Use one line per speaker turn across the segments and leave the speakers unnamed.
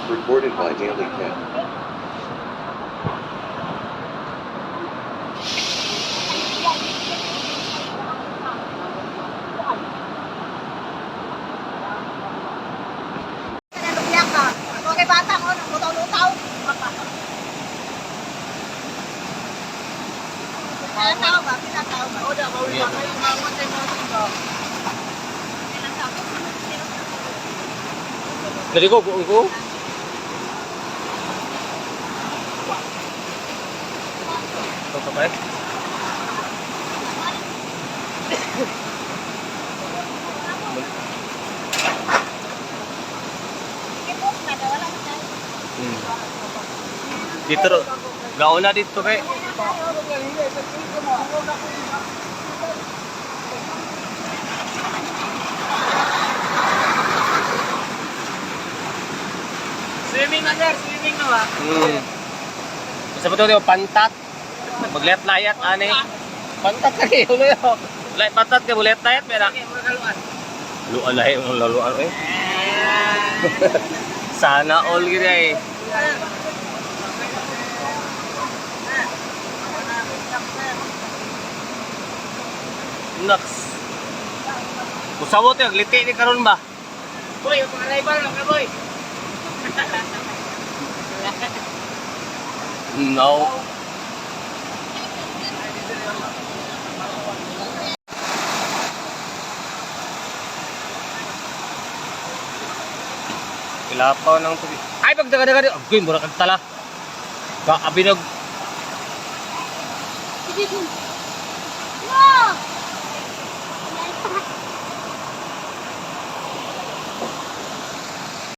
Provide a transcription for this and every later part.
Recorded by Daily Cat.
Nalugyan ka. Okay, bata ko, lutaw-lutaw. Pinatao ba? Pinatao ba?
Dali ko, buong ko. Ito pa ba? Dito ro. Gauna dito kay.
Swimming na sir, swimming na ba?
Sa pa to pantat. Maglayat-layat ani. Pantat ka kayo yo. Lay pantat ka bulayat-layat mera. Luan lahi ang laluan eh. Sana all gid ay. Naks. Usawo te gliti ni karon ba?
Boy, yung arrival lang ka boy.
No. Kilapaw ng tubig. Ay, pagdaga-daga. Agoy, mura kang tala. Kaabinog.
No!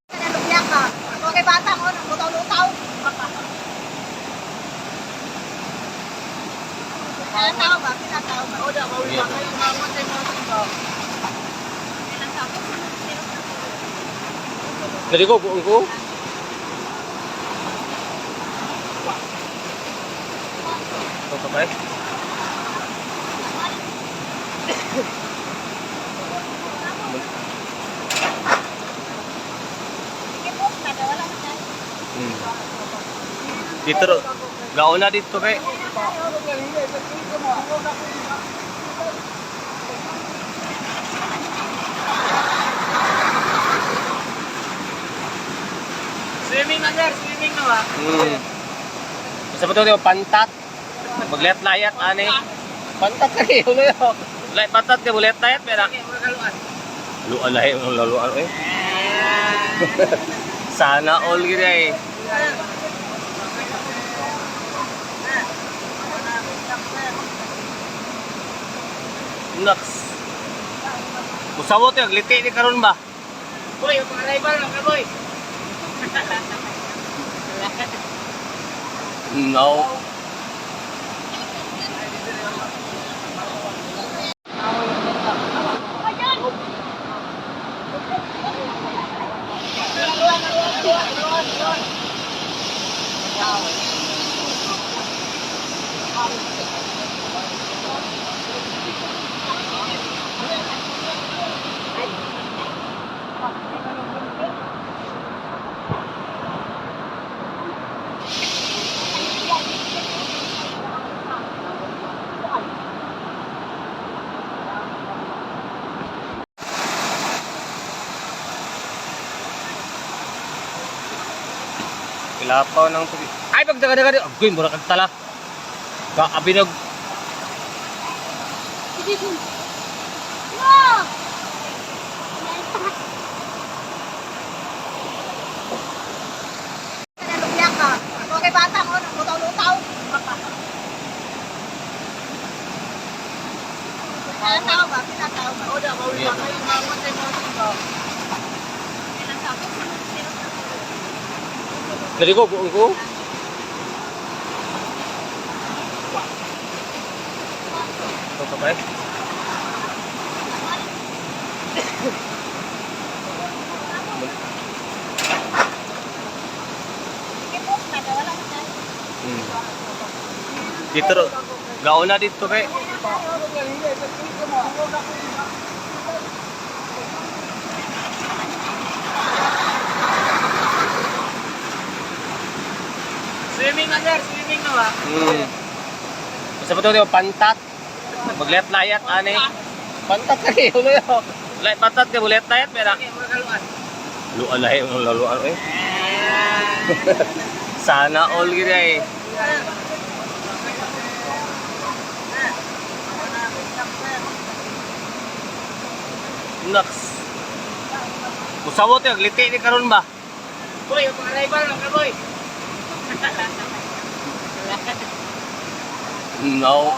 Nalugyan ka. Okay, bata ko, lutaw-lutaw. Pinatao ba? Pinatao ba?
Dali ko, buong ko. Ito pa ba? Dito ro. Gauna dito kay.
Swimming na sir, swimming na ba?
Sa pa to pantat. Maglayat-layat ani. Pantat ka kayo yo. Lay pantat ka bulayat-layat mera. Luan lahi ang laluan eh. Sana all gid ay. Naks. Usawo te gliti ni karon ba?
Boy, yung arrival lang ka boy.
No. Kilapaw ng tubig. Ay, pagdaga-daga. Agoy, mura kang tala. Kaabinog.
No! Nalugyan ka. Okay, bata ko, lutaw-lutaw. Pinatao ba? Pinatao ba?
Dali ko, buong ko. Ito pa ba? Dito ro. Gauna dito kay.
Swimming na, sir, swimming na ba?
Sa pa to pantat. Maglayat-layat ani. Pantat kay ulo yo. Lay pantat kay bulayat-layat pera.
Sige, mga kaluan.
Luan lahi mo laluan eh. Sana all gid ay. Naks. Usawot yung liti ni karon ba?
Boy, yung mga rival lang ka, boy.
No.